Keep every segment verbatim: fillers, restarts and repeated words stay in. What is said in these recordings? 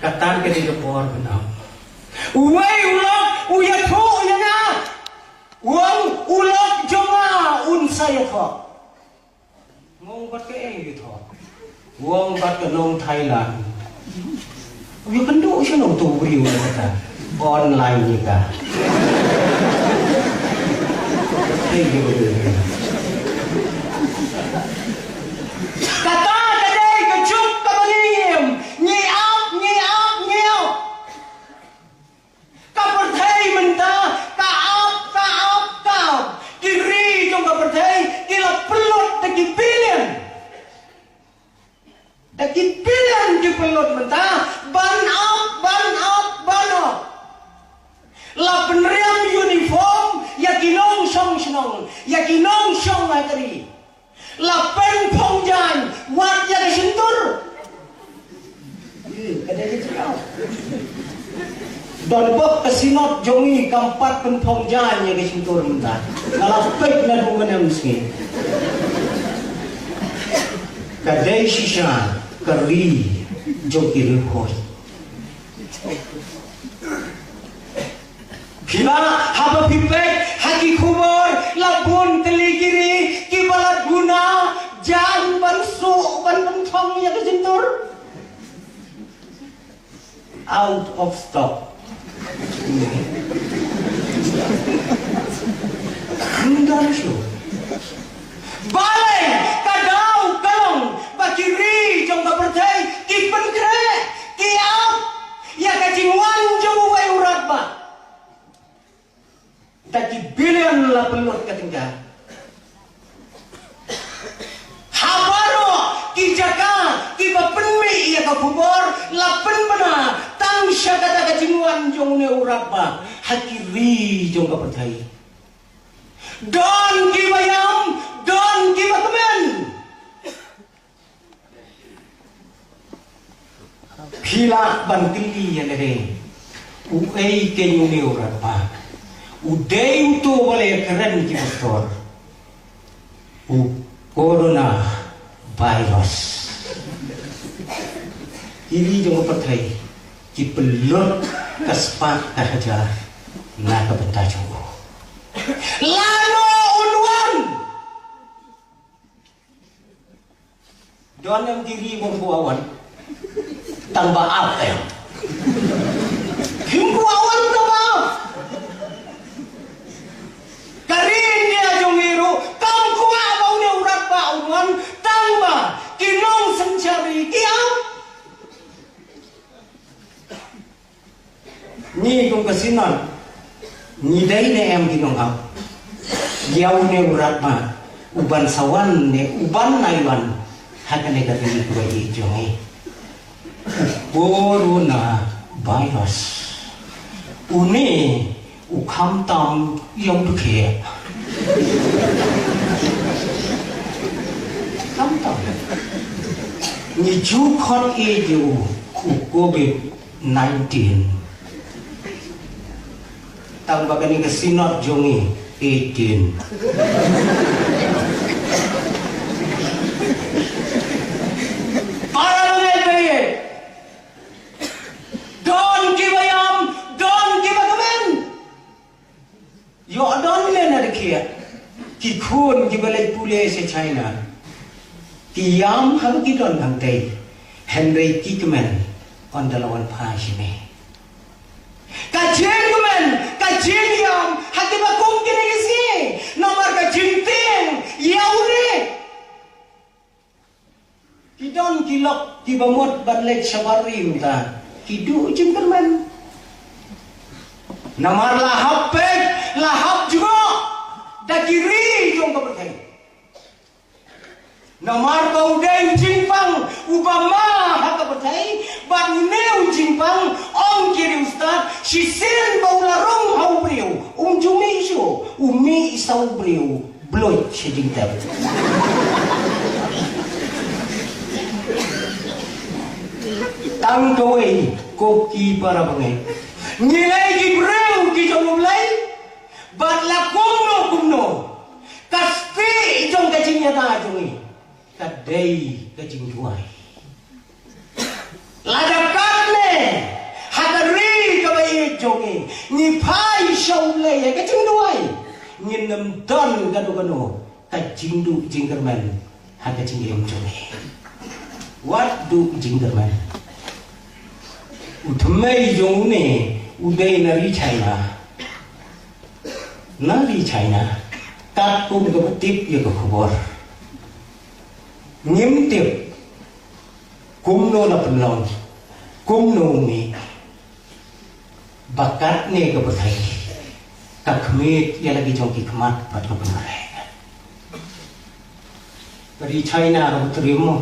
Kata ka dei ka por ban ap. Uwei u lok u ïathuh ïa nga. U ong u lok jong nga un sa ïathoh. Nga ong bad kaei ïathoh? U ong bad ka nong Thailand. U ïakynduh shano uto u briew ïa kata? Online ïa ka. Hei, ïa ka dei. Kata ka dei ka juk kaba ngi im. Ngi ap, ngi ap, ngi ap. Ka pyrthei mynta ka ap, ka ap, ka ap. Ki ri jong ka pyrthei ki la pynlut da ki billion. Da ki billion ki pynlut mynta ban ap, ban ap, ban ap. La pynriam uniform ïa ki nongshong shnong, ïa ki nongshong ha ka ri. La pynphong jaiñ wat ïa ka shyntur. Ka dei ka jingau. Don bok ka synod jong ngi kam pat pynphong jaiñ ïa ka shyntur mynta. Nga la peit naduh mynne mynskien. Ka dei shisha ka ri jong ki riewkhuid. Phi la, haba phi peit ha ki khubor, la bun tylli ki ri kiba la duna jaiñ ban suh ban pynthong ïa ka shyntur. Out of stock. Ym don shuh. Balei ka daw ka long ba ki ri jong ka pyrthei ki pynkhreh, ki ap ïa ka jingwan jong uwei u radbah? Da ki billion la pynlut ka tyngka. Ha baroh ki jaka kiba pynmih ïa ka khubor la pynbna tang sha kata ka jingwan jong une u radbah ha ki ri jong ka pyrthei. Don kiba ïam, don kiba kmen. Phi lah ban kylli ïa lade, uei keiñ une u radbah? U dei uto ba la ïakren ki pastor, u corona virus. Ki ri jong ka pyrthei ki pynlut ka spah ka hajar na ka bynta jong u. Lano un wan? Don em ki ri ba ym kwah wan? Tang ba ap em. Kim kwah wan tang ba ap. Ka ri India jong ngi ruh kam kwah ba une u radbah un wan tang ba ki nongsynshar ri ki ap. Ngi kum ka synod ngi dei ne em ki nongap ïa une u radbah uban sa wan ne uban nai wan ha kane ka ri kaba ïeit jong ngi? U corona virus une u khamtam ïa u dkhie. Khamtam. Ngi ju khot ïa u, u covid nineteen. Tang ba kane ka synod jong ngi eighteen. Para ngai ba ïeit. Don kiba ïam, don kiba kmen. Ïoh don lehse na dkhie ki khun kiba leit pule sha China. Ki ïam haba ki don hangtei, hynrei ki kmen ynda la wan phai shane. Ka jingkmen, ka jingïam ha kiba kum kine ki sngi, namar ka jingtieng ïa une. Ki don ki lok kiba mut ban leit shabar ri mynta ki duh jingkyrmen. Namar la hap peit, la hap jngoh da ki ri jong ka pyrthei. Namar ba u dei u jingpang uba ma ha ka pyrthei, bad une u jingpang, ong ki riewstad, shisien ba u la rung ha u briew, um ju mih shuh, u mih sa u briew. Blood sha jingtep. Tang kawei ko ki para bangeit. Ngi lei ki briew ki jong U Blei. Bad la kumno kumno, ka stieh jong ka jingïada jong ngi ka dei ka jingduwai. Lada Ngi phai sha U Blei ha ka jingduwai. Ngin ym don kano kano ka jingduh jingkyrmen ha ka jingim jong ngi. Wat duh jingkyrmen. U thymmei jong une u dei na ri China. Na ri China. Katkum kaba tip ïa ka khubor. Ngim tip kumno la pynlong, kumno u mih. Ba katne ka pyrthei ka khmih ïa la ki jong ki khmat bad ka pynrem. Ka ri China ka triem mo.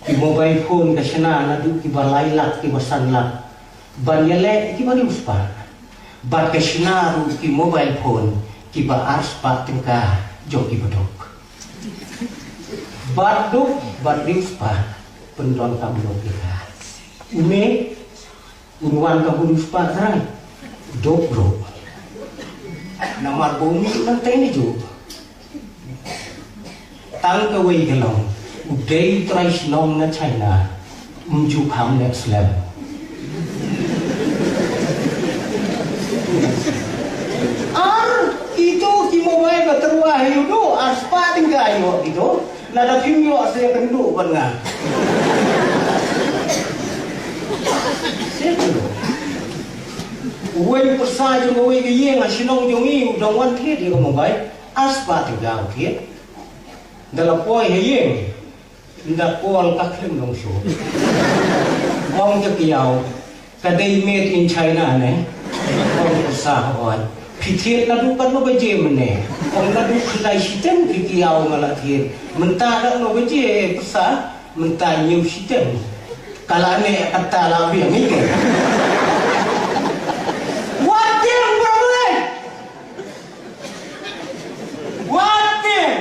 Ki mobile phone ka shna naduh kiba lai lak, kiba san lak, ban ïaleh kiba riewspah. Bad ka shna ruh ki mobile phone kiba arspah tyngka jong ki baduk. Baduk bad riewspah pyndonkam lok ïa ka. Une un wan ka riewspah trai. Duk ruh. Namar ba u mih nangta ne ju. Tang kawei ka long, u dei u trai shnong na China. Ym ju kham leh slem. Ar kito ki mobile ba tyrwa ha ïoh duh, arspah tyngka ïoh kito. Lada phim ïoh, sa ïakynduh bad nga. Sa ïakynduh. Uwei u pyrsa jong uwei ka ïing ha shnong jong ngi u dang wan thied ïa ka mobile. Arspah tyngka u thied. Ynda la poi ha ïing, ynda call ka khlem long shuh. Ong ka kynmaw, ka dei made in China ne. Ong u pyrsa, oi, phi thied naduh katno baje mynne? Ong naduh khyndai shiteng, ka kynmaw, nga la thied. Mynta katno baje, pyrsa? Mynta hynñiew shiteng. Ka la neh kata la biang ïa ka. Wat tieng, bro, eh. Wat tieng.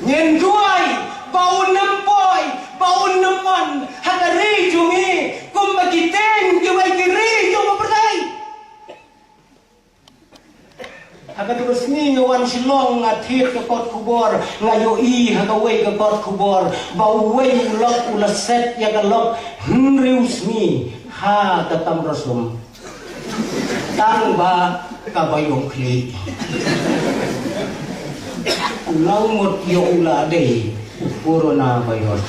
Ngin duwai ba un ym poi, ba un ym wan ha ka ri jong ngi kumba ki tieng kiwei ki ri jong ka pyrthei. Ha katu ka sngi nga wan Shillong, nga thied ka kot khubor, nga ïohi ha kawei ka kot khubor ba uwei u lok u la set ïa ka lok hynriew sngi ha ka kamra sum. Tang ba kaba ïoh khlieh. U nang mut ïoh u la dei u coronavirus.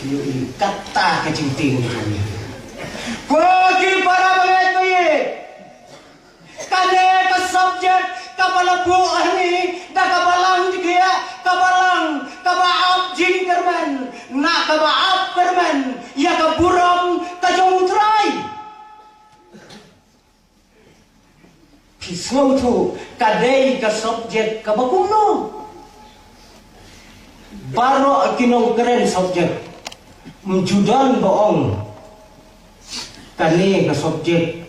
Ïohi kata ka jingtieng jong ngi. Ko ki para bangeit ba ïeit. Kane ka subject kaba la buh hangne da ka balang jingkhiah, ka balang kaba ap jingkyrmen, na kaba ap kyrmen ïa ka burom ka jong U Trai. Phi sngewthuh ka dei ka subject kaba kumno? Baroh ki nongkren subject, ym ju don ba ong kane ka subject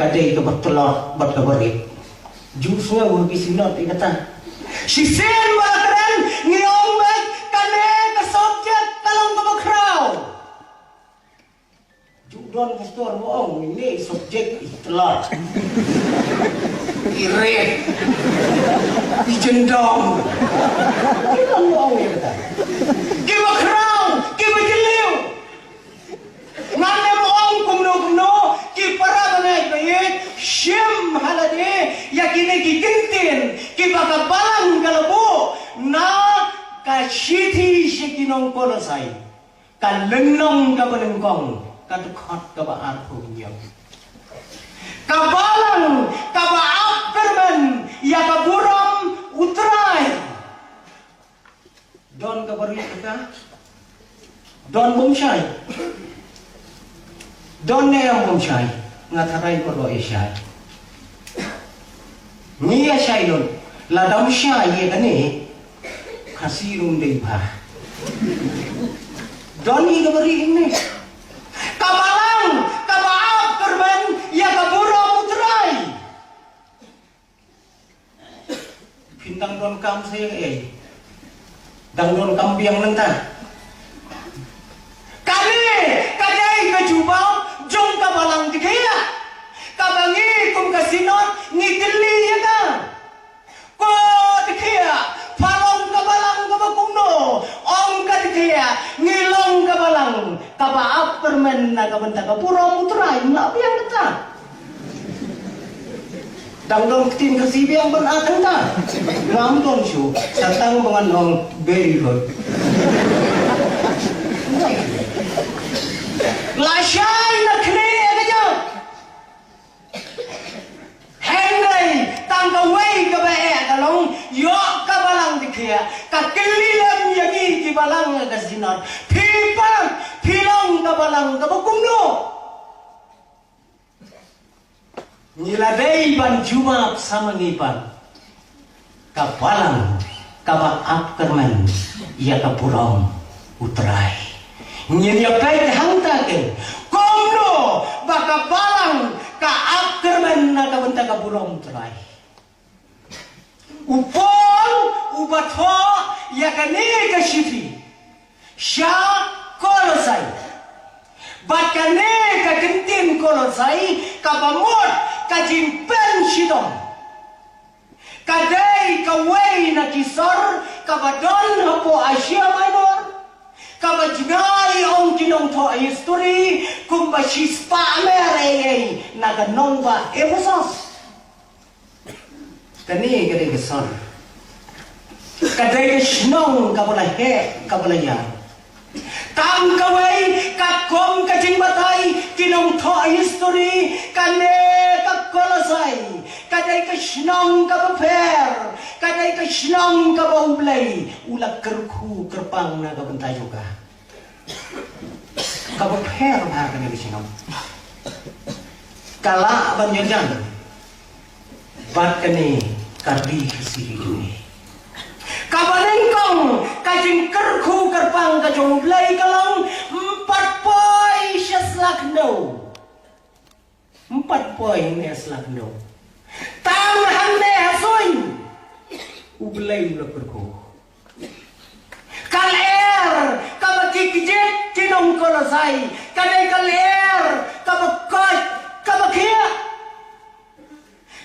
ka dei kaba tlot bad kaba rit. Ju sngew ha ki synod ïa kata. Shisien ba la kren ngi ong beit kane ka subject ka long kaba khraw. Ju don pastor ba ong ine i subject i tlot, i rit, i jyndong. Ki don ba ong ïa kata. Kiba khraw, kiba jylliew. Ngan ym ong kumno kumno, ki para bangeit ba ïeit, shim ha lade ïa kine ki kyntien kiba ka balang ka la buh na ka shithi sha ki nong Kolosai. Ka lynnong kaba nyngkong, ka dkhot kaba arphew hynñiew. Ka balang kaba ap kyrmen ïa ka burom U Trai. Don kaba rit ïa ka? Don bym shai? Don ne em bym shai? Nga tharai baroh ïa shai. Ngi ïa shai lut. Lada ym shai ïa kane, Khasi ruh ym dei bha. Don hi kaba rit ne. Ka balang kaba ap kyrmen ïa ka burom U Trai. Phin dang donkam sa ïa kaei? Dang donkam biang nangta. Kane ka dei ka jubab jong ka balang dkhia kaba ngi kum ka synod ngi kylli ïa ka. Ko dkhia, pha long ka balang kaba kumno? Ong ka dkhia, ngi long ka balang Kaba ap kyrmen na ka bynta ka burom u Trai, ym lah biang kata. Dang don ktien Khasi biang ban ap hangta. Ngam don shuh, sa tang ba ngan ong very good. Lashai na khlieh ka jong. Hynrei tang kawei kaba eh ka long, ïoh ka balang dkhia, ka kylli lem ïa ngi ki balang ka Synod. Phi pat, phi long ka balang kaba kumno? Ngi la dei ban jubab sa ma ngi pat. Ka balang kaba ap kyrmen ïa ka burom u Trai. Ngin ïa peit hangta ke, kumno ba ka balang ka ap kyrmen na ka bynta ka burom u Trai. U Paul uba thoh ïa kane ka shithi sha Kolosai. Bad kane ka kyntien Kolosai kaba mut ka jingpynshitom. Ka dei kawei na ki sor kaba don hapoh Asia Minor, kaba jngai ong ki nongthoh history kumba shispah mer ei ei na ka nongbah Ephesus. Kane ka dei ka sor, ka dei ka shnong kaba la heh, kaba la ïar. Tang kawei, katkum ka jingbatai ki nongthoh history, kane ka Kolosai ka dei ka shnong kaba pher, ka dei ka shnong kaba U Blei u la kyrkhu kyrpang na ka bynta jong ka. Kaba pher bha kane ka shnong. Ka lah ban ïajan bad kane ka ri Khasi ka jong ngi. Kaba nyngkong, ka jingkyrkhu kyrpang ka jong U Blei ka long, ym pat poi sha sla khyndew. Ym pat poi hangne sla khyndew. Tang hangne ha suiñ U Blei u la kyrkhu. Ka lyer kaba ki kjit ki nong Kolosai ka dei ka lyer kaba koit, kaba khiah,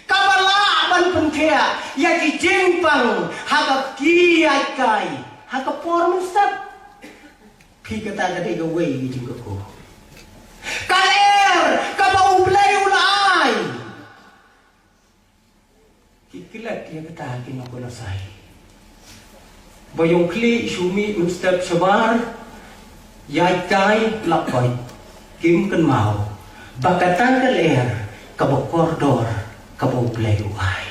kaba lah ban pynkhiah ïa ki jingpang ha kaba ki ïaid kai ha ka por mynstep. Phi, kata ka dei kawei ka jingkyrkhu. Ka lyer kaba U Blei u la ai. Ki klet ïa kata ki nong Kolosai. Ba ïong khlieh shu mih mynstep shabar, ïaid kai, lap koit. Kim kynmaw ba kata ka lyer kaba kordor kaba U Blei u ai.